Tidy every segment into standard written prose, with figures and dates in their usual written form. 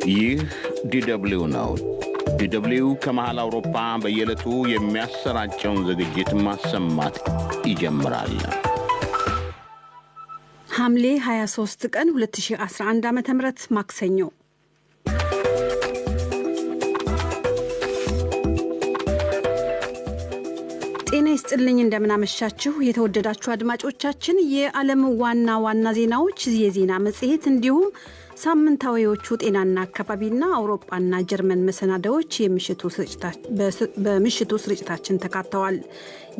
ይህ ዲደብሊው ነው። ዲደብሊው ከመሃል አውሮፓ በየዕለቱ የሚያሰራጨውን ዝግጅት ማሰማት ይጀምራል። ሐምሌ 23 ቀን 2011 ዓ.ም ማክሰኞ። ጤና ይስጥልኝ፣ እንደምናመሻችሁ የተወደዳችሁ አድማጮቻችን። የዓለም ዋና ዋና ዜናዎች፣ የዜና መጽሔት እንዲሁም ሳምንታዊዎቹ ጤናና አካባቢና አውሮፓና ጀርመን መሰናዳዎች በምሽቱ ስርጭታችን ተካተዋል።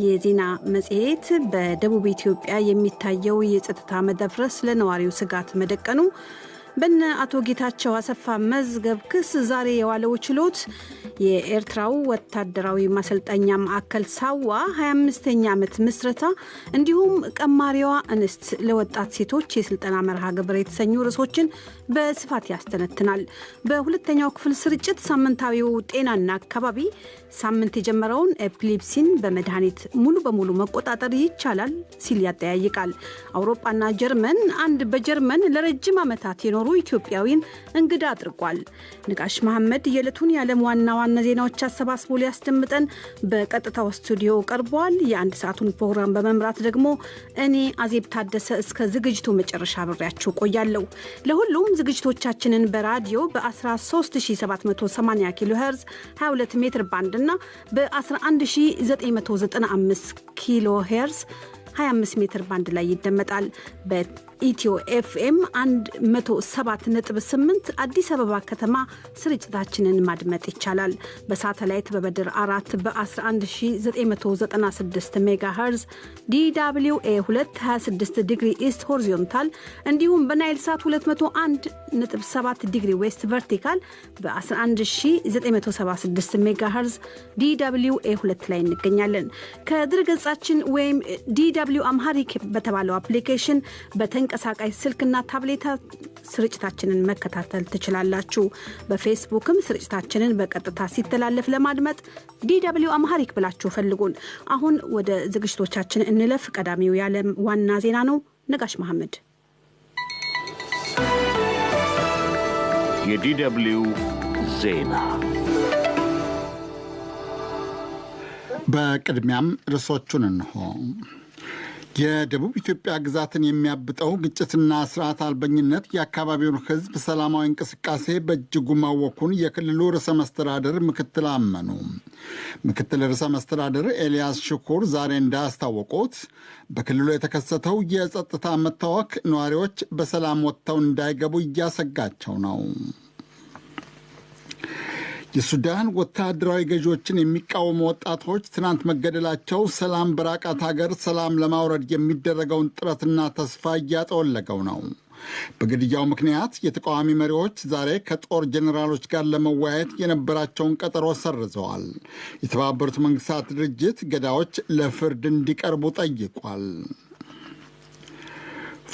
የዜና መጽሔት በደቡብ ኢትዮጵያ የሚታየው የጸጥታ መደፍረስ ለነዋሪው ስጋት መደቀኑ፣ በነ አቶ ጌታቸው አሰፋ መዝገብ ክስ ዛሬ የዋለው ችሎት፣ የኤርትራው ወታደራዊ ማሰልጠኛ ማዕከል ሳዋ 25ኛ ዓመት ምስረታ እንዲሁም ቀማሪዋ እንስት ለወጣት ሴቶች የስልጠና መርሃ ግብር የተሰኙ ርዕሶችን በስፋት ያስተነትናል። በሁለተኛው ክፍል ስርጭት ሳምንታዊው ጤናና አካባቢ ሳምንት የጀመረውን ኤፒሊፕሲን በመድኃኒት ሙሉ በሙሉ መቆጣጠር ይቻላል ሲል ያጠያይቃል። አውሮፓና ጀርመን አንድ በጀርመን ለረጅም ዓመታት የኖሩ ኢትዮጵያዊን እንግዳ አድርጓል። ንቃሽ መሐመድ የዕለቱን የዓለም ዋና ዋና ዜናዎች አሰባስቦ ሊያስደምጠን በቀጥታው ስቱዲዮ ቀርቧል። የአንድ ሰዓቱን ፕሮግራም በመምራት ደግሞ እኔ አዜብ ታደሰ እስከ ዝግጅቱ መጨረሻ አብሬያችሁ ቆያለሁ። ለሁሉም ዝግጅቶቻችንን በራዲዮ በ13780 ኪሎ ሄርዝ 22 ሜትር ባንድ እና በ11995 ኪሎ ሄርዝ 25 ሜትር ባንድ ላይ ይደመጣል። በኢትዮ ኤፍኤም 107.8 አዲስ አበባ ከተማ ስርጭታችንን ማድመጥ ይቻላል። በሳተላይት በበድር 4 በ11996 ሜጋ ሄርዝ DW A 226 degree east horizontal እንዲሁም በናይል ሳት 201.7 degree west vertical በ11976 ሜጋ ሄርዝ DW A 2 ላይ እንገኛለን። ከድረ ገጻችን ወይም DW Amharic በተባለው አፕሊኬሽን በተንቀሳቃሽ ስልክና ታብሌት ስርጭታችንን መከታተል ትችላላችሁ። በፌስቡክም ስርጭታችንን በቀጥታ ሲተላለፍ ለማድመጥ DW Amharic ብላችሁ ፈልጉን። አሁን ወደ ዝግጅቶቻችን እንለፍ። ቀዳሚው የዓለም ዋና ዜና ነው። ነጋሽ መሐመድ። የዲደብሊው ዜና። በቅድሚያም ርዕሶቹን እንሆ። የደቡብ ኢትዮጵያ ግዛትን የሚያብጠው ግጭትና ስርዓት አልበኝነት የአካባቢውን ሕዝብ ሰላማዊ እንቅስቃሴ በእጅጉ ማወኩን የክልሉ ርዕሰ መስተዳድር ምክትል አመኑ። ምክትል ርዕሰ መስተዳድር ኤልያስ ሽኩር ዛሬ እንዳስታወቁት በክልሉ የተከሰተው የጸጥታ መታወክ ነዋሪዎች በሰላም ወጥተው እንዳይገቡ እያሰጋቸው ነው። የሱዳን ወታደራዊ ገዢዎችን የሚቃወሙ ወጣቶች ትናንት መገደላቸው ሰላም በራቃት ሀገር ሰላም ለማውረድ የሚደረገውን ጥረትና ተስፋ እያጠወለገው ነው። በግድያው ምክንያት የተቃዋሚ መሪዎች ዛሬ ከጦር ጄኔራሎች ጋር ለመወያየት የነበራቸውን ቀጠሮ ሰርዘዋል። የተባበሩት መንግስታት ድርጅት ገዳዮች ለፍርድ እንዲቀርቡ ጠይቋል።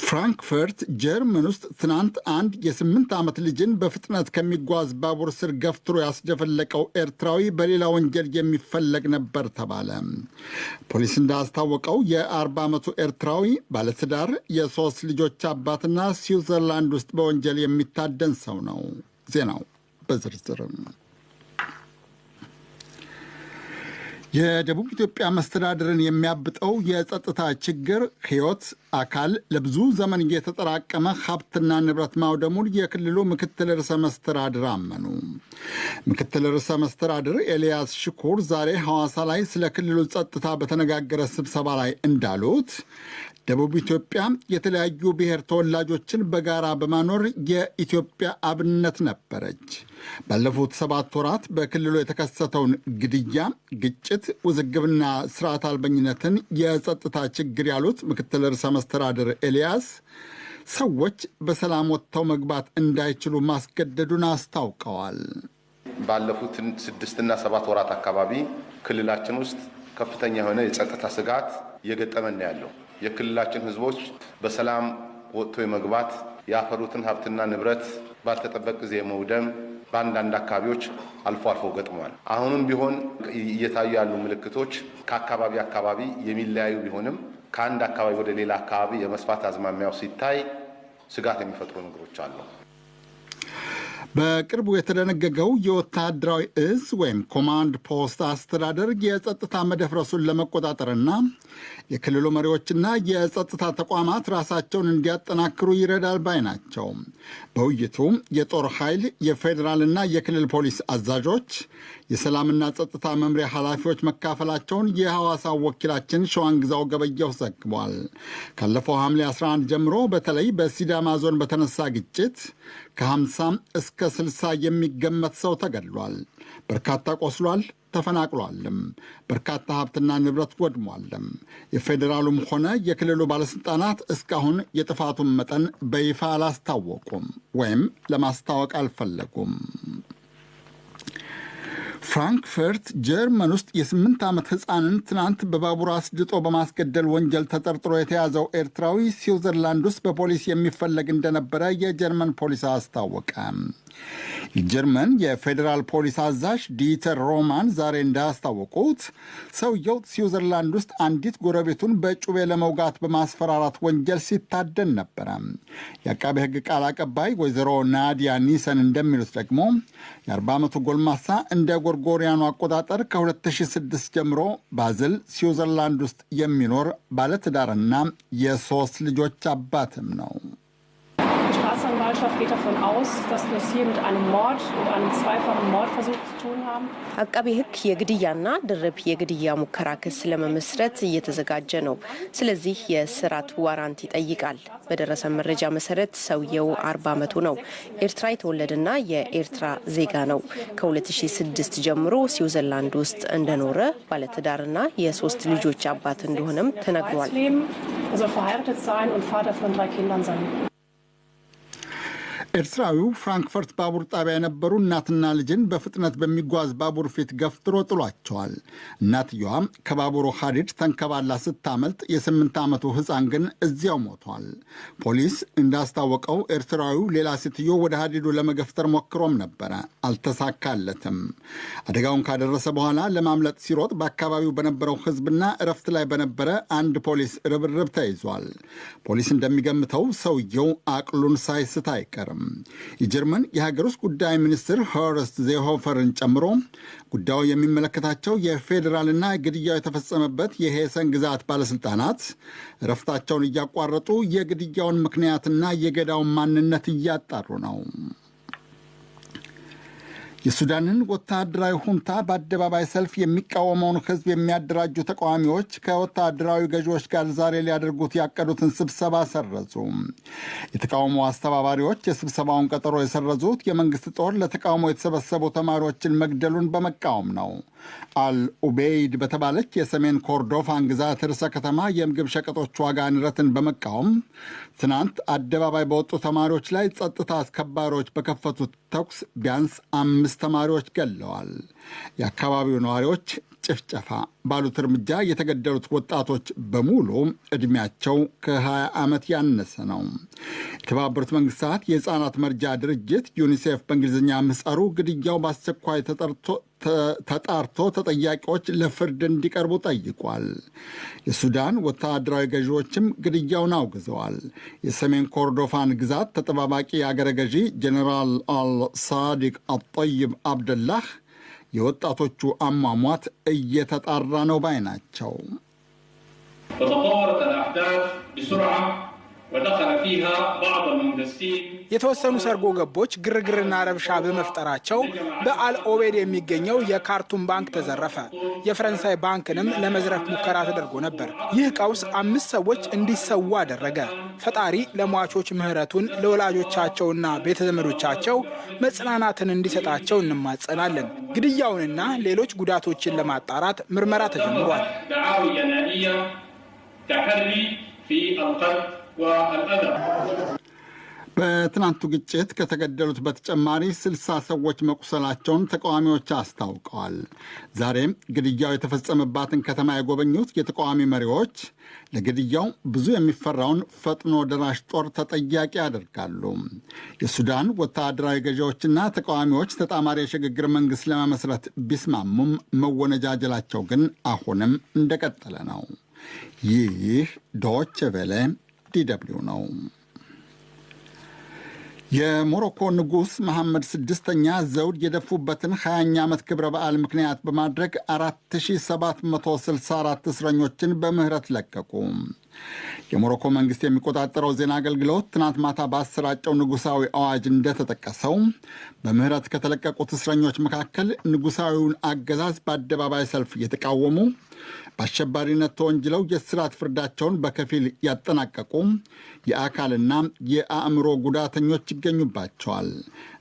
ፍራንክፈርት ጀርመን ውስጥ ትናንት አንድ የ8 ዓመት ልጅን በፍጥነት ከሚጓዝ ባቡር ስር ገፍትሮ ያስደፈለቀው ኤርትራዊ በሌላ ወንጀል የሚፈለግ ነበር ተባለ። ፖሊስ እንዳስታወቀው የ40 ዓመቱ ኤርትራዊ ባለትዳር፣ የ3 ልጆች አባትና ስዊዘርላንድ ውስጥ በወንጀል የሚታደን ሰው ነው። ዜናው በዝርዝርም። የደቡብ ኢትዮጵያ መስተዳድርን የሚያብጠው የጸጥታ ችግር ሕይወት፣ አካል፣ ለብዙ ዘመን የተጠራቀመ ሀብትና ንብረት ማውደሙን የክልሉ ምክትል ርዕሰ መስተዳድር አመኑ። ምክትል ርዕሰ መስተዳድር ኤልያስ ሽኩር ዛሬ ሐዋሳ ላይ ስለ ክልሉ ጸጥታ በተነጋገረ ስብሰባ ላይ እንዳሉት ደቡብ ኢትዮጵያ የተለያዩ ብሔር ተወላጆችን በጋራ በማኖር የኢትዮጵያ አብነት ነበረች። ባለፉት 7 ወራት በክልሉ የተከሰተውን ግድያ፣ ግጭት፣ ውዝግብና ስርዓት አልበኝነትን የጸጥታ ችግር ያሉት ምክትል ርዕሰ መስተዳድር ኤልያስ ሰዎች በሰላም ወጥተው መግባት እንዳይችሉ ማስገደዱን አስታውቀዋል። ባለፉት 6 እና 7 ወራት አካባቢ ክልላችን ውስጥ ከፍተኛ የሆነ የጸጥታ ስጋት እየገጠመን ያለው የክልላችን ሕዝቦች በሰላም ወጥቶ የመግባት፣ ያፈሩትን ሀብትና ንብረት ባልተጠበቀ ጊዜ መውደም በአንዳንድ አካባቢዎች አልፎ አልፎ ገጥሟል። አሁንም ቢሆን እየታዩ ያሉ ምልክቶች ከአካባቢ አካባቢ የሚለያዩ ቢሆንም ከአንድ አካባቢ ወደ ሌላ አካባቢ የመስፋት አዝማሚያው ሲታይ ስጋት የሚፈጥሩ ነገሮች አሉ። በቅርቡ የተደነገገው የወታደራዊ እዝ ወይም ኮማንድ ፖስት አስተዳደር የጸጥታ መደፍረሱን ለመቆጣጠርና የክልሉ መሪዎችና የጸጥታ ተቋማት ራሳቸውን እንዲያጠናክሩ ይረዳል ባይ ናቸው። በውይይቱ የጦር ኃይል፣ የፌዴራልና የክልል ፖሊስ አዛዦች፣ የሰላምና ጸጥታ መምሪያ ኃላፊዎች መካፈላቸውን የሐዋሳው ወኪላችን ሸዋንግዛው ገበየሁ ዘግቧል። ካለፈው ሐምሌ 11 ጀምሮ በተለይ በሲዳማ ዞን በተነሳ ግጭት ከ50 እስከ 60 የሚገመት ሰው ተገድሏል። በርካታ ቆስሏል፣ ተፈናቅሏልም። በርካታ ሀብትና ንብረት ወድሟልም። የፌዴራሉም ሆነ የክልሉ ባለሥልጣናት እስካሁን የጥፋቱን መጠን በይፋ አላስታወቁም ወይም ለማስታወቅ አልፈለጉም። ፍራንክፈርት ጀርመን ውስጥ የ8 ዓመት ሕፃንን ትናንት በባቡር አስድጦ በማስገደል ወንጀል ተጠርጥሮ የተያዘው ኤርትራዊ ስዊዘርላንድ ውስጥ በፖሊስ የሚፈለግ እንደነበረ የጀርመን ፖሊስ አስታወቀ። የጀርመን የፌዴራል ፖሊስ አዛዥ ዲተር ሮማን ዛሬ እንዳስታወቁት ሰውየው ስዊዘርላንድ ውስጥ አንዲት ጎረቤቱን በጩቤ ለመውጋት በማስፈራራት ወንጀል ሲታደን ነበረ። የአቃቤ ሕግ ቃል አቀባይ ወይዘሮ ናዲያ ኒሰን እንደሚሉት ደግሞ የ40 ዓመቱ ጎልማሳ እንደ ጎርጎሪያኑ አቆጣጠር ከ2006 ጀምሮ ባዝል ስዊዘርላንድ ውስጥ የሚኖር ባለትዳርና የ3 ልጆች አባትም ነው። Staatsanwaltschaft geht davon aus, dass wir es hier mit einem Mord und einem zweifachen Mordversuch zu tun haben. አቃቤ ሕግ የግድያና ድርብ የግድያ ሙከራ ክስ ለመመስረት እየተዘጋጀ ነው። ስለዚህ የእስራት ዋራንት ይጠይቃል። በደረሰ መረጃ መሰረት ሰውየው 40 ዓመቱ ነው። ኤርትራ የተወለደና የኤርትራ ዜጋ ነው። ከ2006 ጀምሮ ስዊዘርላንድ ውስጥ እንደኖረ፣ ባለትዳርና የ3 ልጆች አባት እንደሆነም ተነግሯል። Leben, also verheiratet sein und Vater von 3 Kindern sein. ኤርትራዊው ፍራንክፈርት ባቡር ጣቢያ የነበሩ እናትና ልጅን በፍጥነት በሚጓዝ ባቡር ፊት ገፍትሮ ጥሏቸዋል። እናትየዋ ከባቡሩ ሐዲድ ተንከባላ ስታመልጥ የ8 ዓመቱ ሕፃን ግን እዚያው ሞቷል። ፖሊስ እንዳስታወቀው ኤርትራዊው ሌላ ሴትዮ ወደ ሐዲዱ ለመገፍተር ሞክሮም ነበረ፣ አልተሳካለትም። አደጋውን ካደረሰ በኋላ ለማምለጥ ሲሮጥ በአካባቢው በነበረው ሕዝብና እረፍት ላይ በነበረ አንድ ፖሊስ ርብርብ ተይዟል። ፖሊስ እንደሚገምተው ሰውየው አቅሉን ሳይስት አይቀርም። የጀርመን የሀገር ውስጥ ጉዳይ ሚኒስትር ሆርስት ዜሆፈርን ጨምሮ ጉዳዩ የሚመለከታቸው የፌዴራልና ግድያው የተፈጸመበት የሄሰን ግዛት ባለስልጣናት እረፍታቸውን እያቋረጡ የግድያውን ምክንያትና የገዳውን ማንነት እያጣሩ ነው። የሱዳንን ወታደራዊ ሁንታ በአደባባይ ሰልፍ የሚቃወመውን ህዝብ የሚያደራጁ ተቃዋሚዎች ከወታደራዊ ገዢዎች ጋር ዛሬ ሊያደርጉት ያቀዱትን ስብሰባ ሰረዙ። የተቃውሞ አስተባባሪዎች የስብሰባውን ቀጠሮ የሰረዙት የመንግስት ጦር ለተቃውሞ የተሰበሰቡ ተማሪዎችን መግደሉን በመቃወም ነው። አል ኡቤይድ በተባለች የሰሜን ኮርዶፋን ግዛት ርዕሰ ከተማ የምግብ ሸቀጦች ዋጋ ንረትን በመቃወም ትናንት አደባባይ በወጡ ተማሪዎች ላይ ጸጥታ አስከባሪዎች በከፈቱት ተኩስ ቢያንስ 5 ተማሪዎች ገለዋል። የአካባቢው ነዋሪዎች ጭፍጨፋ ባሉት እርምጃ የተገደሉት ወጣቶች በሙሉ ዕድሜያቸው ከ20 ዓመት ያነሰ ነው። የተባበሩት መንግስታት የሕፃናት መርጃ ድርጅት ዩኒሴፍ በእንግሊዝኛ ምህጻሩ ግድያው በአስቸኳይ ተጣርቶ ተጠያቂዎች ለፍርድ እንዲቀርቡ ጠይቋል። የሱዳን ወታደራዊ ገዢዎችም ግድያውን አውግዘዋል። የሰሜን ኮርዶፋን ግዛት ተጠባባቂ የአገረ ገዢ ጀኔራል አልሳዲቅ አጠይብ አብደላህ የወጣቶቹ አሟሟት እየተጣራ ነው ባይ ናቸው። وتطورت الأحداث بسرعة ودخل فيها بعض المندسين የተወሰኑ ሰርጎ ገቦች ግርግርና ረብሻ በመፍጠራቸው በአል ኦቤድ የሚገኘው የካርቱም ባንክ ተዘረፈ። የፈረንሳይ ባንክንም ለመዝረፍ ሙከራ ተደርጎ ነበር። ይህ ቀውስ 5 ሰዎች እንዲሰዉ አደረገ። ፈጣሪ ለሟቾች ምሕረቱን ለወላጆቻቸውና ቤተዘመዶቻቸው መጽናናትን እንዲሰጣቸው እንማጸናለን። ግድያውንና ሌሎች ጉዳቶችን ለማጣራት ምርመራ ተጀምሯል። دعاوي جنائية تحري في القتل والأذى. በትናንቱ ግጭት ከተገደሉት በተጨማሪ 60 ሰዎች መቁሰላቸውን ተቃዋሚዎች አስታውቀዋል። ዛሬም ግድያው የተፈጸመባትን ከተማ የጎበኙት የተቃዋሚ መሪዎች ለግድያው ብዙ የሚፈራውን ፈጥኖ ደራሽ ጦር ተጠያቂ ያደርጋሉ። የሱዳን ወታደራዊ ገዢዎችና ተቃዋሚዎች ተጣማሪ የሽግግር መንግስት ለመመስረት ቢስማሙም መወነጃጀላቸው ግን አሁንም እንደቀጠለ ነው። ይህ ዶይቼ ቬለ DW ነው። የሞሮኮ ንጉሥ መሐመድ ስድስተኛ ዘውድ የደፉበትን 20ኛ ዓመት ክብረ በዓል ምክንያት በማድረግ 4764 እስረኞችን በምህረት ለቀቁ። የሞሮኮ መንግስት የሚቆጣጠረው ዜና አገልግሎት ትናንት ማታ ባሰራጨው ንጉሳዊ አዋጅ እንደተጠቀሰው፣ በምህረት ከተለቀቁት እስረኞች መካከል ንጉሳዊውን አገዛዝ በአደባባይ ሰልፍ የተቃወሙ፣ በአሸባሪነት ተወንጅለው የእስራት ፍርዳቸውን በከፊል ያጠናቀቁ፣ የአካልና የአእምሮ ጉዳተኞች ይገኙባቸዋል።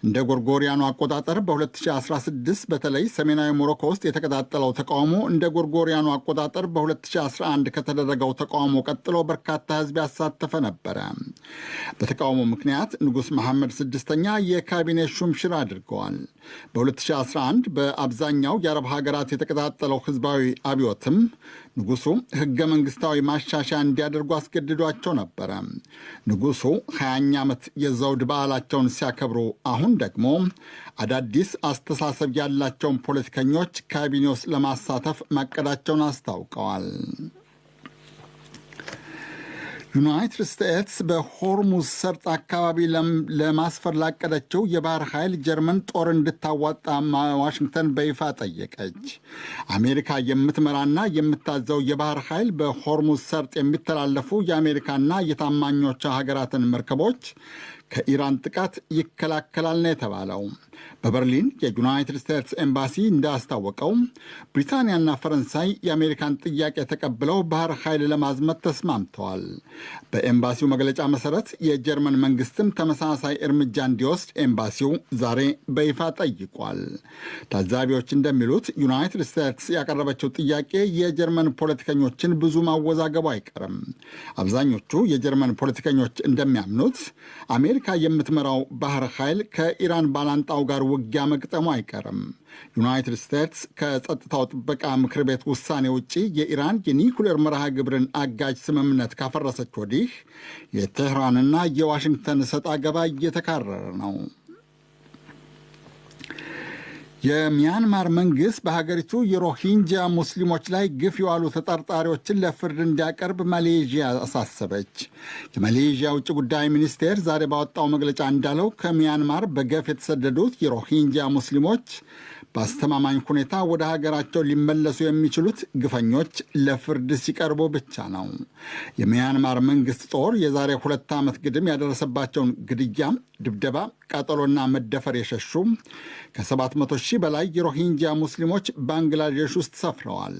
እንደ ጎርጎሪያኑ አቆጣጠር በ2016 በተለይ ሰሜናዊ ሞሮኮ ውስጥ የተቀጣጠለው ተቃውሞ እንደ ጎርጎሪያኑ አቆጣጠር በ2011 ከተደረገው ተቃውሞ ቀጥሎ በርካታ ሕዝብ ያሳተፈ ነበረ። በተቃውሞ ምክንያት ንጉሥ መሐመድ ስድስተኛ የካቢኔ ሹምሽር አድርገዋል። በ2011 በአብዛኛው የአረብ ሀገራት የተቀጣጠለው ህዝባዊ አብዮትም ንጉሱ ህገ መንግስታዊ ማሻሻያ እንዲያደርጉ አስገድዷቸው ነበረ። ንጉሱ 20ኛ ዓመት የዘውድ በዓላቸውን ሲያከብሩ አሁን ደግሞ አዳዲስ አስተሳሰብ ያላቸውን ፖለቲከኞች ካቢኔ ውስጥ ለማሳተፍ ማቀዳቸውን አስታውቀዋል። ዩናይትድ ስቴትስ በሆርሙዝ ሰርጥ አካባቢ ለማስፈር ላቀደችው የባህር ኃይል ጀርመን ጦር እንድታዋጣ ዋሽንግተን በይፋ ጠየቀች። አሜሪካ የምትመራና የምታዘው የባህር ኃይል በሆርሙዝ ሰርጥ የሚተላለፉ የአሜሪካና የታማኞቿ ሀገራትን መርከቦች ከኢራን ጥቃት ይከላከላል ነው የተባለው። በበርሊን የዩናይትድ ስቴትስ ኤምባሲ እንዳስታወቀው፣ ብሪታንያና ፈረንሳይ የአሜሪካን ጥያቄ ተቀብለው ባህር ኃይል ለማዝመት ተስማምተዋል። በኤምባሲው መግለጫ መሰረት የጀርመን መንግስትም ተመሳሳይ እርምጃ እንዲወስድ ኤምባሲው ዛሬ በይፋ ጠይቋል። ታዛቢዎች እንደሚሉት ዩናይትድ ስቴትስ ያቀረበችው ጥያቄ የጀርመን ፖለቲከኞችን ብዙ ማወዛገቡ አይቀርም። አብዛኞቹ የጀርመን ፖለቲከኞች እንደሚያምኑት አሜሪካ የምትመራው ባህር ኃይል ከኢራን ባላንጣው ጋር ውጊያ መግጠሙ አይቀርም። ዩናይትድ ስቴትስ ከጸጥታው ጥበቃ ምክር ቤት ውሳኔ ውጪ የኢራን የኒኩሌር መርሃ ግብርን አጋጅ ስምምነት ካፈረሰች ወዲህ የቴህራንና የዋሽንግተን ሰጣ ገባ እየተካረረ ነው። የሚያንማር መንግስት በሀገሪቱ የሮሂንጃ ሙስሊሞች ላይ ግፍ የዋሉ ተጠርጣሪዎችን ለፍርድ እንዲያቀርብ ማሌዥያ አሳሰበች። የማሌዥያ ውጭ ጉዳይ ሚኒስቴር ዛሬ ባወጣው መግለጫ እንዳለው፣ ከሚያንማር በገፍ የተሰደዱት የሮሂንጃ ሙስሊሞች በአስተማማኝ ሁኔታ ወደ ሀገራቸው ሊመለሱ የሚችሉት ግፈኞች ለፍርድ ሲቀርቡ ብቻ ነው። የሚያንማር መንግስት ጦር የዛሬ 2 ዓመት ግድም ያደረሰባቸውን ግድያ፣ ድብደባ፣ ቃጠሎና መደፈር የሸሹ ከ700 ሺህ በላይ የሮሂንጃ ሙስሊሞች ባንግላዴሽ ውስጥ ሰፍረዋል።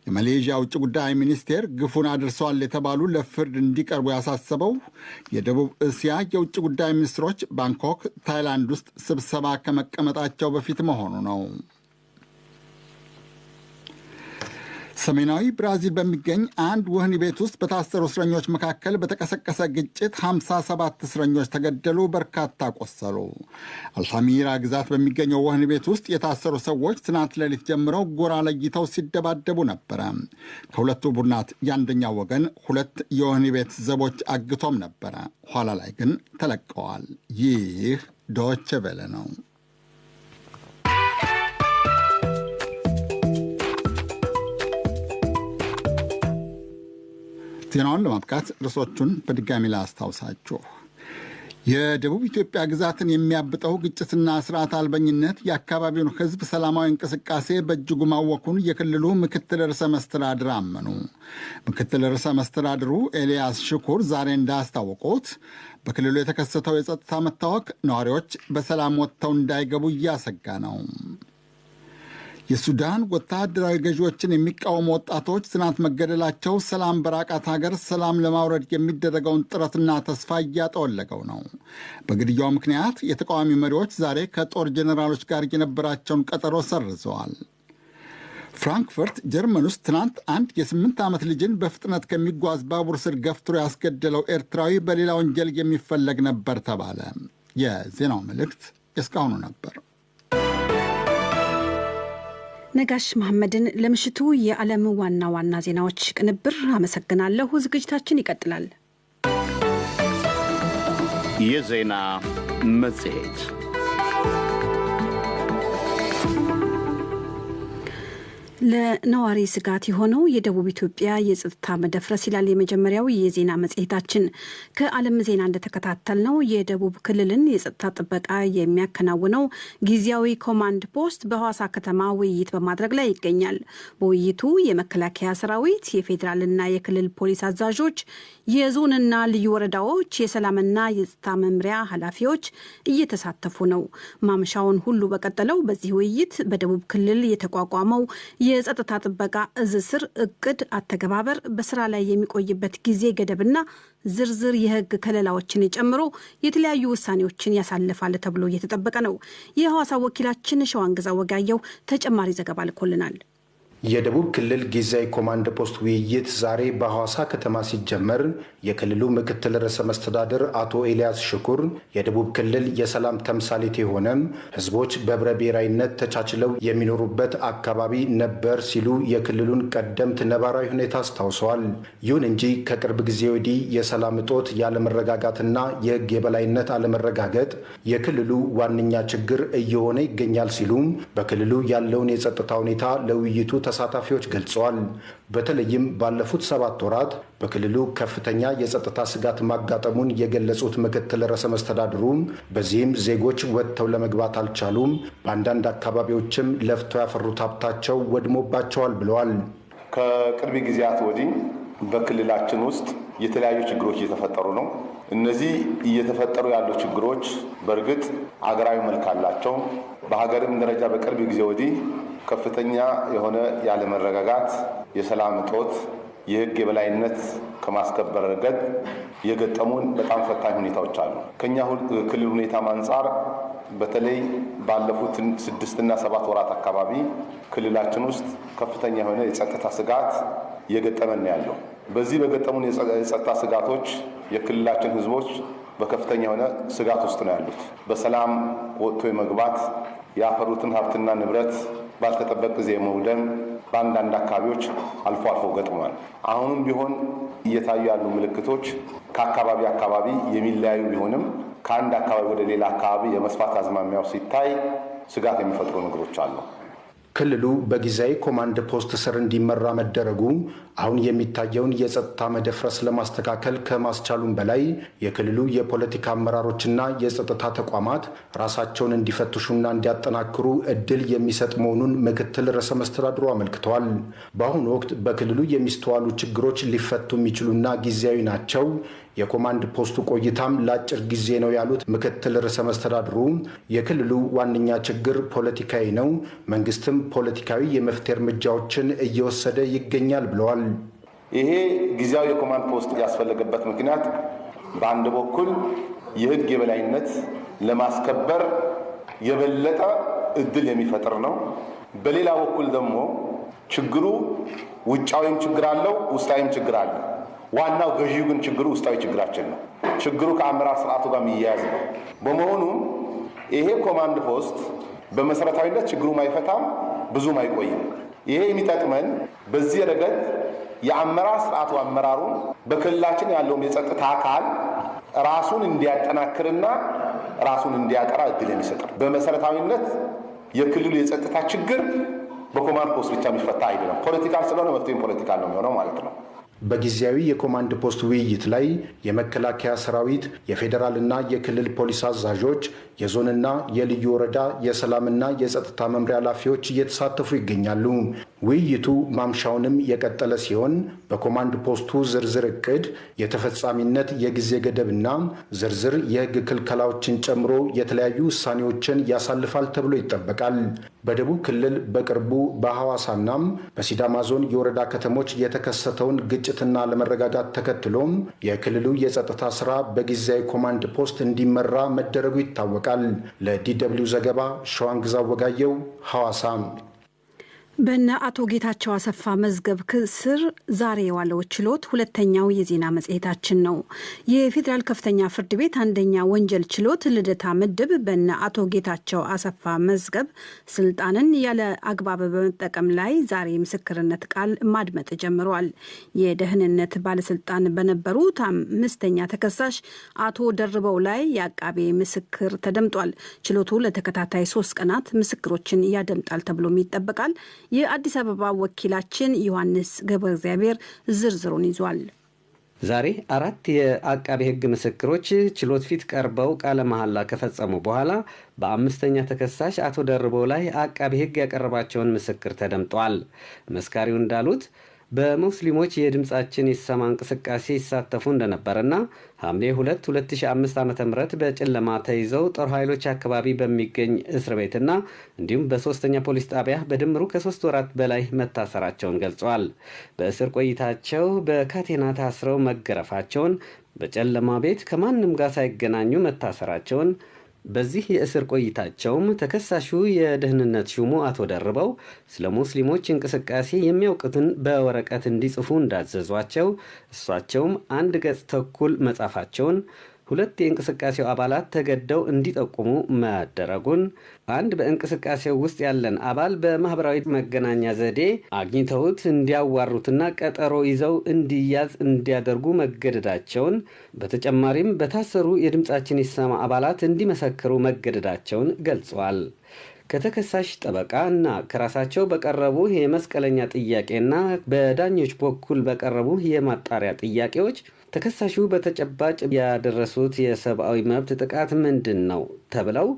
የማሌዥያ ውጭ ጉዳይ ሚኒስቴር ግፉን አድርሰዋል የተባሉ ለፍርድ እንዲቀርቡ ያሳሰበው የደቡብ እስያ የውጭ ጉዳይ ሚኒስትሮች ባንኮክ ታይላንድ ውስጥ ስብሰባ ከመቀመጣቸው በፊት መሆኑ ነው። ሰሜናዊ ብራዚል በሚገኝ አንድ ወህኒ ቤት ውስጥ በታሰሩ እስረኞች መካከል በተቀሰቀሰ ግጭት 57 እስረኞች ተገደሉ፣ በርካታ ቆሰሉ። አልታሚራ ግዛት በሚገኘው ወህኒ ቤት ውስጥ የታሰሩ ሰዎች ትናንት ሌሊት ጀምረው ጎራ ለይተው ሲደባደቡ ነበረ። ከሁለቱ ቡድናት የአንደኛው ወገን ሁለት የወህኒ ቤት ዘቦች አግቶም ነበረ። ኋላ ላይ ግን ተለቀዋል። ይህ ዶቼ ቬለ ነው። ዜናውን ለማብቃት ርዕሶቹን በድጋሚ ላስታውሳችሁ። የደቡብ ኢትዮጵያ ግዛትን የሚያብጠው ግጭትና ስርዓት አልበኝነት የአካባቢውን ሕዝብ ሰላማዊ እንቅስቃሴ በእጅጉ ማወኩን የክልሉ ምክትል ርዕሰ መስተዳድር አመኑ። ምክትል ርዕሰ መስተዳድሩ ኤልያስ ሽኩር ዛሬ እንዳስታወቁት፣ በክልሉ የተከሰተው የጸጥታ መታወክ ነዋሪዎች በሰላም ወጥተው እንዳይገቡ እያሰጋ ነው። የሱዳን ወታደራዊ ገዢዎችን የሚቃወሙ ወጣቶች ትናንት መገደላቸው ሰላም በራቃት ሀገር ሰላም ለማውረድ የሚደረገውን ጥረትና ተስፋ እያጠወለገው ነው። በግድያው ምክንያት የተቃዋሚ መሪዎች ዛሬ ከጦር ጄኔራሎች ጋር የነበራቸውን ቀጠሮ ሰርዘዋል። ፍራንክፈርት ጀርመን ውስጥ ትናንት አንድ የ8 ዓመት ልጅን በፍጥነት ከሚጓዝ ባቡር ስር ገፍትሮ ያስገደለው ኤርትራዊ በሌላ ወንጀል የሚፈለግ ነበር ተባለ። የዜናው መልእክት እስካሁኑ ነበር። ነጋሽ መሐመድን ለምሽቱ የዓለም ዋና ዋና ዜናዎች ቅንብር አመሰግናለሁ። ዝግጅታችን ይቀጥላል። የዜና መጽሔት። ለነዋሪ ስጋት የሆነው የደቡብ ኢትዮጵያ የጸጥታ መደፍረስ ይላል የመጀመሪያው የዜና መጽሔታችን። ከዓለም ዜና እንደተከታተልነው የደቡብ ክልልን የጸጥታ ጥበቃ የሚያከናውነው ጊዜያዊ ኮማንድ ፖስት በሐዋሳ ከተማ ውይይት በማድረግ ላይ ይገኛል። በውይይቱ የመከላከያ ሰራዊት፣ የፌዴራልና የክልል ፖሊስ አዛዦች፣ የዞንና ልዩ ወረዳዎች የሰላምና የጸጥታ መምሪያ ኃላፊዎች እየተሳተፉ ነው። ማምሻውን ሁሉ በቀጠለው በዚህ ውይይት በደቡብ ክልል የተቋቋመው የጸጥታ ጥበቃ እዝ ስር እቅድ አተገባበር፣ በስራ ላይ የሚቆይበት ጊዜ ገደብና ዝርዝር የሕግ ከለላዎችን ጨምሮ የተለያዩ ውሳኔዎችን ያሳልፋል ተብሎ እየተጠበቀ ነው። የሐዋሳ ወኪላችን ሸዋንግዛ ወጋየው ተጨማሪ ዘገባ ልኮልናል። የደቡብ ክልል ጊዜያዊ ኮማንድ ፖስት ውይይት ዛሬ በሐዋሳ ከተማ ሲጀመር የክልሉ ምክትል ርዕሰ መስተዳድር አቶ ኤልያስ ሽኩር የደቡብ ክልል የሰላም ተምሳሌት የሆነም ሕዝቦች በህብረ ብሔራዊነት ተቻችለው የሚኖሩበት አካባቢ ነበር ሲሉ የክልሉን ቀደምት ነባራዊ ሁኔታ አስታውሰዋል። ይሁን እንጂ ከቅርብ ጊዜ ወዲህ የሰላም እጦት፣ ያለመረጋጋትና የሕግ የበላይነት አለመረጋገጥ የክልሉ ዋነኛ ችግር እየሆነ ይገኛል ሲሉም በክልሉ ያለውን የጸጥታ ሁኔታ ለውይይቱ ተሳታፊዎች ገልጸዋል። በተለይም ባለፉት 7 ወራት በክልሉ ከፍተኛ የጸጥታ ስጋት ማጋጠሙን የገለጹት ምክትል ርዕሰ መስተዳድሩ በዚህም ዜጎች ወጥተው ለመግባት አልቻሉም፣ በአንዳንድ አካባቢዎችም ለፍተው ያፈሩት ሀብታቸው ወድሞባቸዋል ብለዋል። ከቅርብ ጊዜያት ወዲህ በክልላችን ውስጥ የተለያዩ ችግሮች እየተፈጠሩ ነው። እነዚህ እየተፈጠሩ ያሉ ችግሮች በእርግጥ አገራዊ መልክ አላቸው። በሀገርም ደረጃ በቅርብ ጊዜ ወዲህ ከፍተኛ የሆነ ያለመረጋጋት፣ የሰላም እጦት፣ የሕግ የበላይነት ከማስከበር ረገድ የገጠሙን በጣም ፈታኝ ሁኔታዎች አሉ። ከኛ ክልል ሁኔታም አንጻር በተለይ ባለፉት 6 እና 7 ወራት አካባቢ ክልላችን ውስጥ ከፍተኛ የሆነ የጸጥታ ስጋት እየገጠመን ያለው። በዚህ በገጠሙን የጸጥታ ስጋቶች የክልላችን ሕዝቦች በከፍተኛ የሆነ ስጋት ውስጥ ነው ያሉት። በሰላም ወጥቶ የመግባት፣ ያፈሩትን ሀብትና ንብረት ባልተጠበቀ ጊዜ መውደም በአንዳንድ አካባቢዎች አልፎ አልፎ ገጥሟል። አሁንም ቢሆን እየታዩ ያሉ ምልክቶች ከአካባቢ አካባቢ የሚለያዩ ቢሆንም ከአንድ አካባቢ ወደ ሌላ አካባቢ የመስፋት አዝማሚያው ሲታይ ስጋት የሚፈጥሩ ነገሮች አሉ። ክልሉ በጊዜያዊ ኮማንድ ፖስት ስር እንዲመራ መደረጉ አሁን የሚታየውን የጸጥታ መደፍረስ ለማስተካከል ከማስቻሉም በላይ የክልሉ የፖለቲካ አመራሮችና የጸጥታ ተቋማት ራሳቸውን እንዲፈትሹና እንዲያጠናክሩ እድል የሚሰጥ መሆኑን ምክትል ርዕሰ መስተዳድሩ አመልክተዋል። በአሁኑ ወቅት በክልሉ የሚስተዋሉ ችግሮች ሊፈቱ የሚችሉና ጊዜያዊ ናቸው፣ የኮማንድ ፖስቱ ቆይታም ለአጭር ጊዜ ነው ያሉት ምክትል ርዕሰ መስተዳድሩ የክልሉ ዋነኛ ችግር ፖለቲካዊ ነው፣ መንግስትም ፖለቲካዊ የመፍትሄ እርምጃዎችን እየወሰደ ይገኛል ብለዋል። ይሄ ጊዜያዊ የኮማንድ ፖስት ያስፈለገበት ምክንያት በአንድ በኩል የሕግ የበላይነት ለማስከበር የበለጠ እድል የሚፈጥር ነው። በሌላ በኩል ደግሞ ችግሩ ውጫዊም ችግር አለው፣ ውስጣዊም ችግር አለ። ዋናው ገዢው ግን ችግሩ ውስጣዊ ችግራችን ነው። ችግሩ ከአመራር ስርዓቱ ጋር የሚያያዝ ነው። በመሆኑም ይሄ ኮማንድ ፖስት በመሰረታዊነት ችግሩም አይፈታም፣ ብዙም አይቆይም። ይሄ የሚጠቅመን በዚህ ረገድ የአመራር ስርዓቱ አመራሩን በክልላችን ያለውም የጸጥታ አካል ራሱን እንዲያጠናክርና ራሱን እንዲያጠራ እድል የሚሰጥ ነው። በመሰረታዊነት የክልሉ የጸጥታ ችግር በኮማንድ ፖስት ብቻ የሚፈታ አይደለም። Political ስለሆነ መፍትሄም political ነው የሚሆነው ማለት ነው። በጊዜያዊ የኮማንድ ፖስት ውይይት ላይ የመከላከያ ሰራዊት፣ የፌዴራልና የክልል ፖሊስ አዛዦች፣ የዞንና የልዩ ወረዳ የሰላምና የጸጥታ መምሪያ ኃላፊዎች እየተሳተፉ ይገኛሉ። ውይይቱ ማምሻውንም የቀጠለ ሲሆን በኮማንድ ፖስቱ ዝርዝር እቅድ፣ የተፈጻሚነት የጊዜ ገደብና ዝርዝር የሕግ ክልከላዎችን ጨምሮ የተለያዩ ውሳኔዎችን ያሳልፋል ተብሎ ይጠበቃል። በደቡብ ክልል በቅርቡ በሐዋሳናም በሲዳማ ዞን የወረዳ ከተሞች የተከሰተውን ግጭትና አለመረጋጋት ተከትሎም የክልሉ የጸጥታ ስራ በጊዜያዊ ኮማንድ ፖስት እንዲመራ መደረጉ ይታወቃል። ለዲደብሊው ዘገባ ሸዋንግዛ ወጋየው ሐዋሳ። በእነ አቶ ጌታቸው አሰፋ መዝገብ ስር ዛሬ የዋለው ችሎት ሁለተኛው የዜና መጽሔታችን ነው። የፌዴራል ከፍተኛ ፍርድ ቤት አንደኛ ወንጀል ችሎት ልደታ ምድብ በእነ አቶ ጌታቸው አሰፋ መዝገብ ስልጣንን ያለ አግባብ በመጠቀም ላይ ዛሬ ምስክርነት ቃል ማድመጥ ጀምሯል። የደህንነት ባለስልጣን በነበሩት አምስተኛ ተከሳሽ አቶ ደርበው ላይ የአቃቤ ምስክር ተደምጧል። ችሎቱ ለተከታታይ 3 ቀናት ምስክሮችን ያደምጣል ተብሎም ይጠበቃል። የአዲስ አበባ ወኪላችን ዮሐንስ ገብረ እግዚአብሔር ዝርዝሩን ይዟል። ዛሬ 4 የአቃቤ ሕግ ምስክሮች ችሎት ፊት ቀርበው ቃለ መሐላ ከፈጸሙ በኋላ በአምስተኛ ተከሳሽ አቶ ደርበው ላይ አቃቤ ሕግ ያቀረባቸውን ምስክር ተደምጧል። መስካሪው እንዳሉት በሙስሊሞች የድምጻችን ይሰማ እንቅስቃሴ ይሳተፉ እንደነበርና ሐምሌ 2 2005 ዓ.ም በጨለማ ተይዘው ጦር ኃይሎች አካባቢ በሚገኝ እስር ቤትና እንዲሁም በሶስተኛ ፖሊስ ጣቢያ በድምሩ ከ3 ወራት በላይ መታሰራቸውን ገልጸዋል። በእስር ቆይታቸው በካቴና ታስረው መገረፋቸውን፣ በጨለማ ቤት ከማንም ጋር ሳይገናኙ መታሰራቸውን፣ በዚህ የእስር ቆይታቸውም ተከሳሹ የደህንነት ሹሙ አቶ ደርበው ስለ ሙስሊሞች እንቅስቃሴ የሚያውቁትን በወረቀት እንዲጽፉ እንዳዘዟቸው፣ እሷቸውም 1.5 ገጽ መጻፋቸውን፣ 2 የእንቅስቃሴው አባላት ተገደው እንዲጠቁሙ መደረጉን፣ አንድ በእንቅስቃሴው ውስጥ ያለን አባል በማህበራዊ መገናኛ ዘዴ አግኝተውት እንዲያዋሩትና ቀጠሮ ይዘው እንዲያዝ እንዲያደርጉ መገደዳቸውን፣ በተጨማሪም በታሰሩ የድምጻችን ይሰማ አባላት እንዲመሰክሩ መገደዳቸውን ገልጿል። ከተከሳሽ ጠበቃ እና ከራሳቸው በቀረቡ የመስቀለኛ ጥያቄና በዳኞች በኩል በቀረቡ የማጣሪያ ጥያቄዎች ተከሳሹ በተጨባጭ ያደረሱት የሰብአዊ መብት ጥቃት ምንድን ነው ተብለው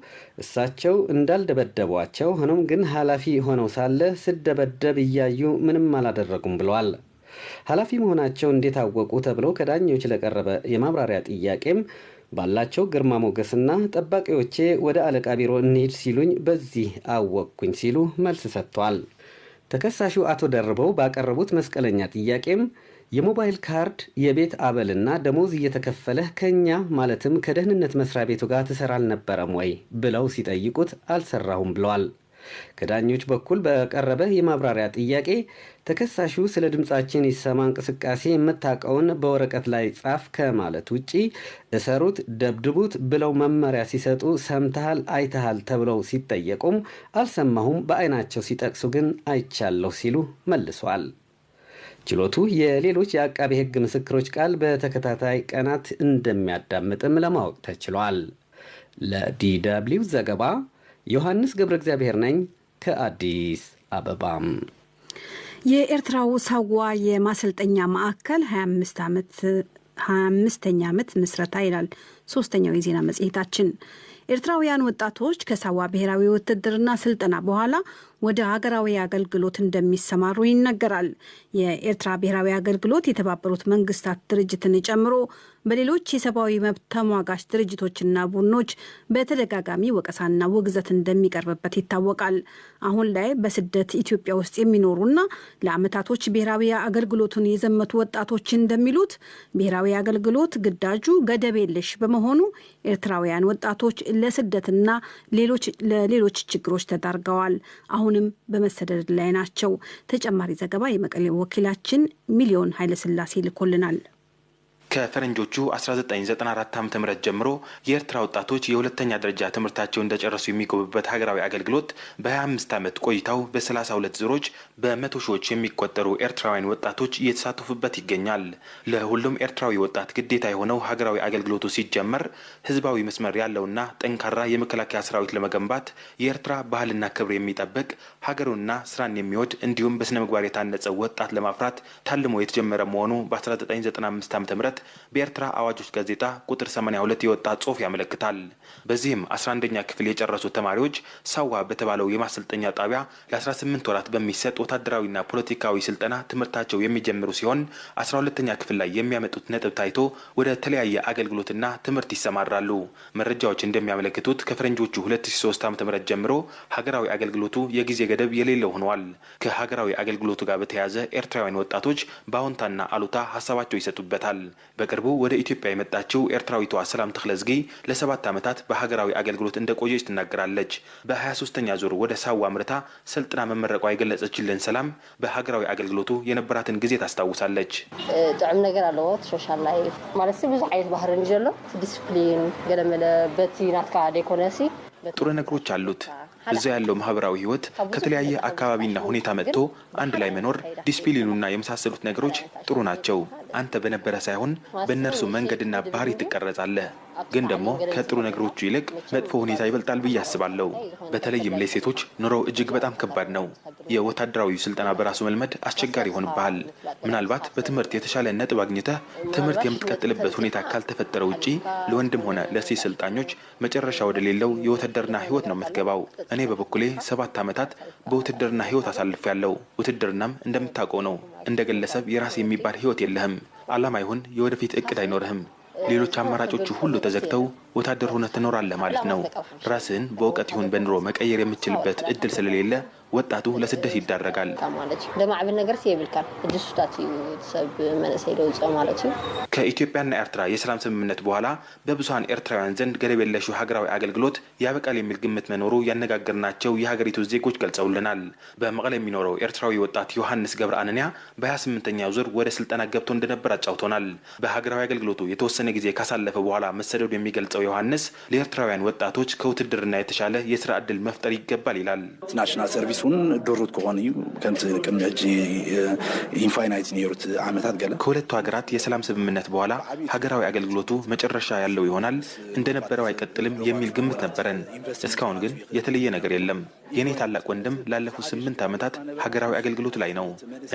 እሳቸው እንዳልደበደቧቸው፣ ሆኖም ግን ኃላፊ ሆነው ሳለ ስደበደብ እያዩ ምንም አላደረጉም ብለዋል። ኃላፊ መሆናቸው እንዴት አወቁ ተብለው ከዳኞች ለቀረበ የማብራሪያ ጥያቄም ባላቸው ግርማ ሞገስና ጠባቂዎቼ ወደ አለቃ ቢሮ እንሂድ ሲሉኝ በዚህ አወቅኩኝ ሲሉ መልስ ሰጥቷል። ተከሳሹ አቶ ደርበው ባቀረቡት መስቀለኛ ጥያቄም የሞባይል ካርድ፣ የቤት አበልና ደሞዝ እየተከፈለህ ከኛ ማለትም ከደህንነት መስሪያ ቤቱ ጋር ትሰራ አልነበረም ወይ ብለው ሲጠይቁት አልሰራሁም ብለዋል። ከዳኞች በኩል በቀረበ የማብራሪያ ጥያቄ ተከሳሹ ስለ ድምጻችን ይሰማ እንቅስቃሴ የምታውቀውን በወረቀት ላይ ጻፍ ከማለት ውጪ እሰሩት፣ ደብድቡት ብለው መመሪያ ሲሰጡ ሰምተሃል፣ አይተሃል ተብለው ሲጠየቁም አልሰማሁም፣ በአይናቸው ሲጠቅሱ ግን አይቻለሁ ሲሉ መልሷል። ችሎቱ የሌሎች የአቃቤ ሕግ ምስክሮች ቃል በተከታታይ ቀናት እንደሚያዳምጥም ለማወቅ ተችሏል። ለDW ዘገባ ዮሐንስ ገብረ እግዚአብሔር ነኝ ከአዲስ አበባም። የኤርትራው ሳዋ የማሰልጠኛ ማዕከል 25ኛ ዓመት ምስረታ ይላል ሶስተኛው የዜና መጽሔታችን። ኤርትራውያን ወጣቶች ከሳዋ ብሔራዊ ውትድርና ስልጠና በኋላ ወደ ሀገራዊ አገልግሎት እንደሚሰማሩ ይነገራል። የኤርትራ ብሔራዊ አገልግሎት የተባበሩት መንግስታት ድርጅትን ጨምሮ በሌሎች የሰብአዊ መብት ተሟጋች ድርጅቶችና ቡድኖች በተደጋጋሚ ወቀሳና ውግዘት እንደሚቀርብበት ይታወቃል። አሁን ላይ በስደት ኢትዮጵያ ውስጥ የሚኖሩና ለዓመታቶች ብሔራዊ አገልግሎቱን የዘመቱ ወጣቶች እንደሚሉት ብሔራዊ አገልግሎት ግዳጁ ገደብ የለሽ በመሆኑ ኤርትራውያን ወጣቶች ለስደትና ለሌሎች ችግሮች ተዳርገዋል። አሁንም በመሰደድ ላይ ናቸው። ተጨማሪ ዘገባ የመቀሌ ወኪላችን ሚሊዮን ኃይለስላሴ ልኮልናል። ከፈረንጆቹ 1994 ዓ.ም ጀምሮ የኤርትራ ወጣቶች የሁለተኛ ደረጃ ትምህርታቸውን እንደጨረሱ የሚገቡበት ሀገራዊ አገልግሎት በ25 ዓመት ቆይታው በ32 ዙሮች በመቶ ሺዎች የሚቆጠሩ ኤርትራውያን ወጣቶች እየተሳተፉበት ይገኛል። ለሁሉም ኤርትራዊ ወጣት ግዴታ የሆነው ሀገራዊ አገልግሎቱ ሲጀመር ህዝባዊ መስመር ያለውና ጠንካራ የመከላከያ ሰራዊት ለመገንባት የኤርትራ ባህልና ክብር የሚጠብቅ ሀገሩንና ስራን የሚወድ እንዲሁም በስነ ምግባር የታነጸ ወጣት ለማፍራት ታልሞ የተጀመረ መሆኑ በ1995 ዓ.ም በኤርትራ አዋጆች ጋዜጣ ቁጥር 82 የወጣ ጽሑፍ ያመለክታል። በዚህም 11ኛ ክፍል የጨረሱ ተማሪዎች ሳዋ በተባለው የማሰልጠኛ ጣቢያ ለ18 ወራት በሚሰጥ ወታደራዊና ፖለቲካዊ ስልጠና ትምህርታቸው የሚጀምሩ ሲሆን 12ኛ ክፍል ላይ የሚያመጡት ነጥብ ታይቶ ወደ ተለያየ አገልግሎትና ትምህርት ይሰማራሉ። መረጃዎች እንደሚያመለክቱት ከፈረንጆቹ 2003 ዓ.ም ጀምሮ ሀገራዊ አገልግሎቱ የጊዜ ገደብ የሌለው ሆኗል። ከሀገራዊ አገልግሎቱ ጋር በተያያዘ ኤርትራውያን ወጣቶች በአዎንታና አሉታ ሀሳባቸው ይሰጡበታል። በቅርቡ ወደ ኢትዮጵያ የመጣችው ኤርትራዊቷ ሰላም ተክለዝጊ ለ7 ዓመታት በሀገራዊ አገልግሎት እንደቆየች ትናገራለች። በ23ኛ ዙር ወደ ሳዋ አምርታ ሰልጥና መመረቋ የገለጸችልን ሰላም በሀገራዊ አገልግሎቱ የነበራትን ጊዜ ታስታውሳለች። ጥዑም ነገር ኣለዎ social life ማለት ብዙ ዓይነት ባህሪ እንጂ ዘሎ ዲስፕሊን ገለመለ በቲ ናትካ ደይኮነሲ ጥሩ ነገሮች አሉት። እዛ ያለው ማህበራዊ ህይወት ከተለያየ አካባቢና ሁኔታ መጥቶ አንድ ላይ መኖር፣ ዲስፕሊኑና የመሳሰሉት ነገሮች ጥሩ ናቸው። አንተ በነበረ ሳይሆን በእነርሱ መንገድና ባህሪ ትቀረጻለህ። ግን ደግሞ ከጥሩ ነገሮቹ ይልቅ መጥፎ ሁኔታ ይበልጣል ብዬ አስባለሁ። በተለይም ለሴቶች ኑሮው እጅግ በጣም ከባድ ነው። የወታደራዊ ስልጠና በራሱ መልመድ አስቸጋሪ ይሆንብሃል። ምናልባት በትምህርት የተሻለ ነጥብ አግኝተህ ትምህርት የምትቀጥልበት ሁኔታ ካልተፈጠረ ውጪ ለወንድም ሆነ ለሴት ሰልጣኞች መጨረሻ ወደሌለው የውትድርና ሕይወት ነው የምትገባው። እኔ በበኩሌ 7 ዓመታት በውትድርና ሕይወት አሳልፌያለሁ። ውትድርናም እንደምታውቀው ነው። እንደ ግለሰብ የራስ የሚባል ሕይወት የለህም። ዓላማ ይሁን የወደፊት እቅድ አይኖርህም። ሌሎች አማራጮቹ ሁሉ ተዘግተው ወታደር ሆነህ ትኖራለህ ማለት ነው። ራስህን በእውቀት ይሁን በኑሮ መቀየር የምትችልበት እድል ስለሌለ ወጣቱ ለስደት ይዳረጋል። ማለት እዩ ደማዕብል ነገር የብልካን እጅሱታት እዩ ሰብ መንእሰይ ለውፅኦ ማለት እዩ። ከኢትዮጵያና ኤርትራ የሰላም ስምምነት በኋላ በብዙሀን ኤርትራውያን ዘንድ ገደብ የለሹ ሀገራዊ አገልግሎት ያበቃል የሚል ግምት መኖሩ ያነጋገርናቸው የሀገሪቱ ዜጎች ገልጸውልናል። በመቀለ የሚኖረው ኤርትራዊ ወጣት ዮሐንስ ገብረ አነንያ በ28ኛው ዙር ወደ ስልጠና ገብቶ እንደነበር አጫውቶናል። በሀገራዊ አገልግሎቱ የተወሰነ ጊዜ ካሳለፈ በኋላ መሰደዱ የሚገልጸው ዮሐንስ ለኤርትራውያን ወጣቶች ከውትድርና የተሻለ የስራ እድል መፍጠር ይገባል ይላል። national service እውን ድሩት ክኾን እዩ ከምቲ ቅድሚ ሕጂ infinite ነይሩ ዓመታት ገለ። ከሁለቱ ሀገራት የሰላም ስምምነት በኋላ ሀገራዊ አገልግሎቱ መጨረሻ ያለው ይሆናል፣ እንደነበረው አይቀጥልም የሚል ግምት ነበረን። እስካሁን ግን የተለየ ነገር የለም። የኔ ታላቅ ወንድም ላለፉት 8 ዓመታት ሀገራዊ አገልግሎት ላይ ነው።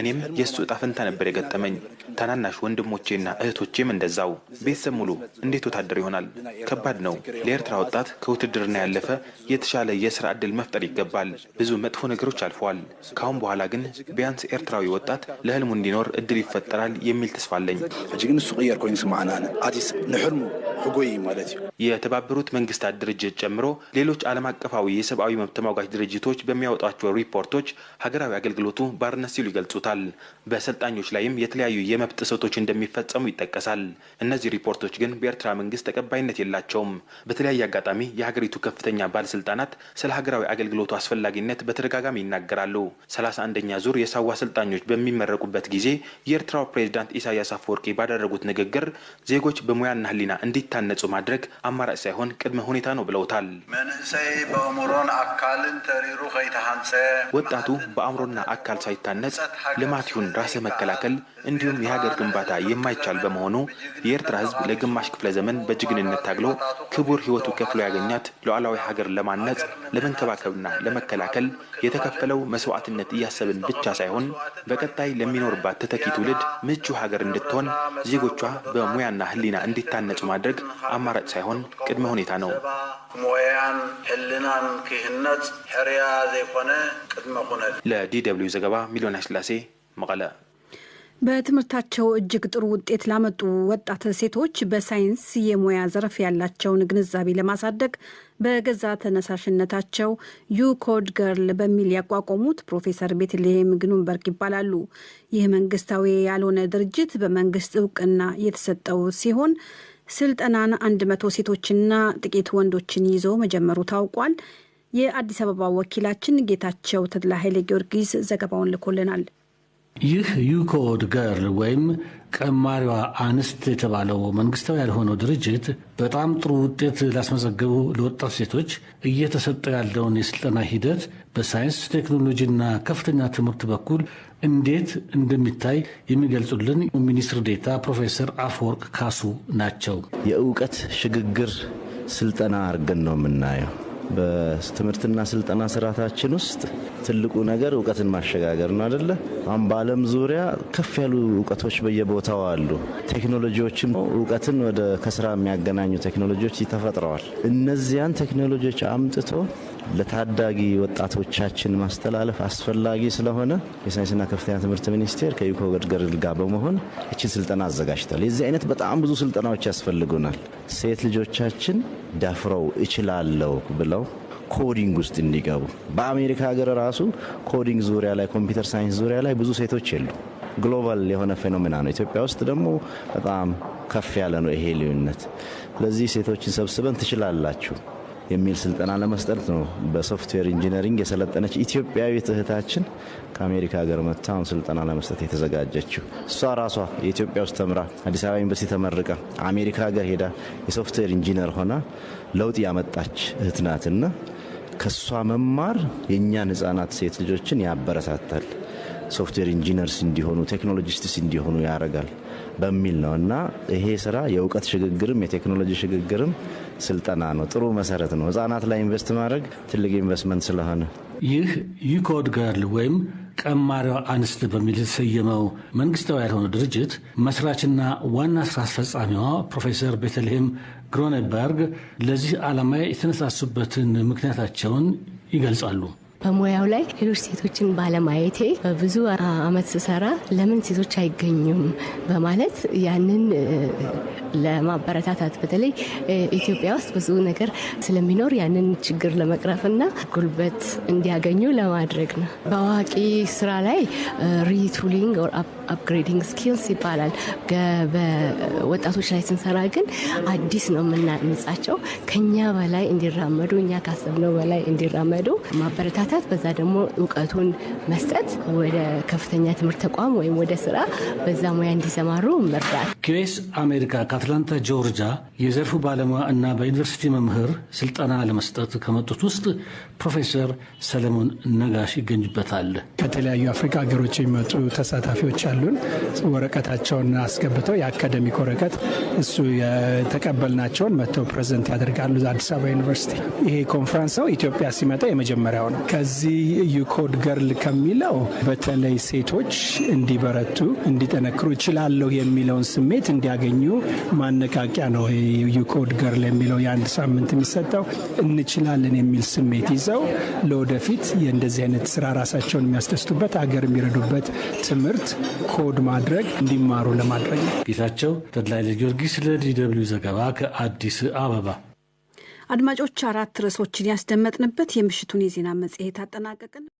እኔም የእሱ እጣ ፈንታ ነበር የገጠመኝ። ታናናሽ ወንድሞቼና እህቶቼም እንደዛው። ቤተሰብ ሙሉ እንዴት ወታደር ይሆናል? ከባድ ነው። ለኤርትራ ወጣት ከውትድርና ያለፈ የተሻለ የስራ እድል መፍጠር ይገባል። ብዙ መጥፎ ነገሮች አልፈዋል። ካሁን በኋላ ግን ቢያንስ ኤርትራዊ ወጣት ለህልሙ እንዲኖር እድል ይፈጠራል የሚል ተስፋ አለኝ። ሕጂ ግን እሱ ቅየር ኮይኑ ስማዕና አዲስ ንሕልሙ ሕጎይ ማለት እዩ። የተባበሩት መንግስታት ድርጅት ጨምሮ ሌሎች ዓለም አቀፋዊ የሰብአዊ መብት ተሟጋች ድርጅቶች በሚያወጧቸው ሪፖርቶች ሀገራዊ አገልግሎቱ ባርነት ሲሉ ይገልጹታል። በሰልጣኞች ላይም የተለያዩ የመብት ጥሰቶች እንደሚፈጸሙ ይጠቀሳል። እነዚህ ሪፖርቶች ግን በኤርትራ መንግስት ተቀባይነት የላቸውም። በተለያየ አጋጣሚ የሀገሪቱ ከፍተኛ ባለስልጣናት ስለ ሀገራዊ አገልግሎቱ አስፈላጊነት በተደጋጋሚ ይናገራሉ። 31ኛ ዙር የሳዋ ሰልጣኞች በሚመረቁበት ጊዜ የኤርትራው ፕሬዝዳንት ኢሳያስ አፈወርቂ ባደረጉት ንግግር ዜጎች በሙያና ሕሊና እንዲታነጹ ማድረግ አማራጭ ሳይሆን ቅድመ ሁኔታ ነው ብለውታል። መንእሰይ በአእምሮን አካልን ተሪሩ ከይተሃንጸ፣ ወጣቱ በአእምሮና አካል ሳይታነጽ ልማት ይሁን ራስህ መከላከል እንዲሁም የሀገር ግንባታ የማይቻል በመሆኑ የኤርትራ ሕዝብ ለግማሽ ክፍለ ዘመን በጀግንነት ታግሎ ክቡር ሕይወቱ ከፍሎ ያገኛት ሉዓላዊ ሀገር ለማነጽ፣ ለመንከባከብና ለመከላከል የተከፈለው መስዋዕትነት እያሰብን ብቻ ሳይሆን በቀጣይ ለሚኖርባት ተተኪ ትውልድ ምቹ ሀገር እንድትሆን ዜጎቿ በሙያና ሕሊና እንዲታነጹ ማድረግ አማራጭ ሳይሆን ቅድመ ሁኔታ ነው። ሞያን ሕልናን ክህነጽ ሕርያ ዘይኮነ ቅድመ ኩነት። ለ DW ዘገባ ሚሊዮን ስላሴ መቀለ። በትምህርታቸው እጅግ ጥሩ ውጤት ላመጡ ወጣት ሴቶች በሳይንስ የሙያ ዘርፍ ያላቸውን ግንዛቤ ለማሳደግ በገዛ ተነሳሽነታቸው You Code Girl በሚል ያቋቋሙት ፕሮፌሰር ቤትልሔም ግኑንበርግ ይባላሉ። ይህ መንግስታዊ ያልሆነ ድርጅት በመንግስት እውቅና የተሰጠው ሲሆን ስልጠናን 100 ሴቶችና ጥቂት ወንዶችን ይዞ መጀመሩ ታውቋል። የአዲስ አበባ ወኪላችን ጌታቸው ተድላ ኃይለ ጊዮርጊስ ዘገባውን ልኮልናል። ይህ You Code Girl ወይም ቀማሪዋ አንስት የተባለው መንግስታዊ ያልሆነው ድርጅት በጣም ጥሩ ውጤት ላስመዘገቡ ለወጣት ሴቶች እየተሰጠ ያለውን የስልጠና ሂደት በሳይንስ፣ ቴክኖሎጂና ከፍተኛ ትምህርት በኩል እንዴት እንደሚታይ የሚገልጹልን ሚኒስትር ዴኤታ ፕሮፌሰር አፈወርቅ ካሱ ናቸው። የእውቀት ሽግግር ስልጠና አድርገን ነው የምናየው። በትምህርትና ስልጠና ስርዓታችን ውስጥ ትልቁ ነገር እውቀትን ማሸጋገር ነው አደለ? አሁን በዓለም ዙሪያ ከፍ ያሉ እውቀቶች በየቦታው አሉ። ቴክኖሎጂዎችም እውቀትን ወደ ከስራ የሚያገናኙ ቴክኖሎጂዎች ተፈጥረዋል። እነዚያን ቴክኖሎጂዎች አምጥቶ ለታዳጊ ወጣቶቻችን ማስተላለፍ አስፈላጊ ስለሆነ የሳይንስና ከፍተኛ ትምህርት ሚኒስቴር ከ You Code Girl ጋር በመሆን እችን ስልጠና አዘጋጅቷል። የዚህ አይነት በጣም ብዙ ስልጠናዎች ያስፈልጉናል። ሴት ልጆቻችን ደፍረው እችላለሁ ብለው coding ውስጥ እንዲገቡ። በአሜሪካ ሀገር ራሱ coding ዙሪያ ላይ፣ computer science ዙሪያ ላይ ብዙ ሴቶች የሉ። Global የሆነ phenomena ነው። ኢትዮጵያ ውስጥ ደግሞ በጣም ከፍ ያለ ነው ይሄ ልዩነት። ስለዚህ ሴቶችን ሰብስበን ትችላላችሁ የሚል ስልጠና ለመስጠት ነው። በ software engineering የሰለጠነች ኢትዮጵያዊት እህታችን ከአሜሪካ ሀገር መጥታ አሁን ስልጠና ለመስጠት የተዘጋጀችው፣ እሷ ራሷ የኢትዮጵያ ውስጥ ተምራ፣ አዲስ አበባ ዩኒቨርሲቲ ተመርቃ፣ አሜሪካ ሀገር ሄዳ የ software engineer ሆና ለውጥ ያመጣች እህት ናትና ከእሷ መማር የእኛን ህጻናት ሴት ልጆችን ያበረታታል። Software engineers እንዲሆኑ፣ technologists እንዲሆኑ ያደርጋል። በሚል ነው እና ይሄ ስራ የእውቀት ሽግግርም የቴክኖሎጂ ሽግግርም ስልጠና ነው። ጥሩ መሰረት ነው። ህጻናት ላይ invest ማድረግ ትልቅ ኢንቨስትመንት ስለሆነ ይህ You Code Girl ወይም ቀማሪዋ አንስት በሚል የተሰየመው መንግስታዊ ያልሆነ ድርጅት መስራችና ዋና ስራ አስፈጻሚዋ ፕሮፌሰር ቤተልሔም ግሮነበርግ ለዚህ ዓላማ የተነሳሱበትን ምክንያታቸውን ይገልጻሉ። በሙያው ላይ ሌሎች ሴቶችን ባለማየቴ ብዙ አመት ስሰራ ለምን ሴቶች አይገኙም በማለት ያንን ለማበረታታት፣ በተለይ ኢትዮጵያ ውስጥ ብዙ ነገር ስለሚኖር ያንን ችግር ለመቅረፍና ጉልበት እንዲያገኙ ለማድረግ ነው። በአዋቂ ስራ ላይ retooling or upgrading skills ይባላል። በወጣቶች ላይ ስንሰራ ግን አዲስ ነው የምናንጻቸው። ከኛ በላይ እንዲራመዱ፣ እኛ ካሰብነው በላይ እንዲራመዱ ማበረታታት፣ በዛ ደግሞ እውቀቱን መስጠት፣ ወደ ከፍተኛ ትምህርት ተቋም ወይም ወደ ስራ በዛ ሙያ እንዲሰማሩ መርዳት። ግሬስ አሜሪካ ከአትላንታ ጆርጂያ የዘርፉ ባለሙያ እና በዩኒቨርሲቲ መምህር ስልጠና ለመስጠት ከመጡት ውስጥ ፕሮፌሰር ሰለሞን ነጋሽ ይገኙበታል። ከተለያዩ አፍሪካ ሀገሮች የሚመጡ ተሳታፊዎች አሉን። ወረቀታቸውን አስገብተው የ academic ወረቀት እሱ የተቀበልናቸውን መጥተው present ያደርጋሉ አዲስ አበባ ዩኒቨርሲቲ። ይሄ ኮንፈረንስ ነው ኢትዮጵያ ሲመጣ የመጀመሪያው ነው። ከዚህ You Code Girl ከሚለው በተለይ ሴቶች እንዲበረቱ፣ እንዲጠነክሩ፣ እችላለሁ የሚለውን ስሜት እንዲያገኙ ማነቃቂያ ነው። You Code Girl የሚለው የአንድ ሳምንት የሚሰጠው እንችላለን የሚል ስሜት ይዘው ለወደፊት የእንደዚህ አይነት ስራ ራሳቸውን የሚያስደስቱበት፣ አገር የሚረዱበት ትምህርት ኮድ ማድረግ እንዲማሩ ለማድረግ ነው። ጌታቸው ተድላ ኃይለጊዮርጊስ ለ DW ዘገባ ከአዲስ አበባ። አድማጮች፣ አራት ርዕሶችን ያስደመጥንበት የምሽቱን የዜና መጽሔት አጠናቀቅን።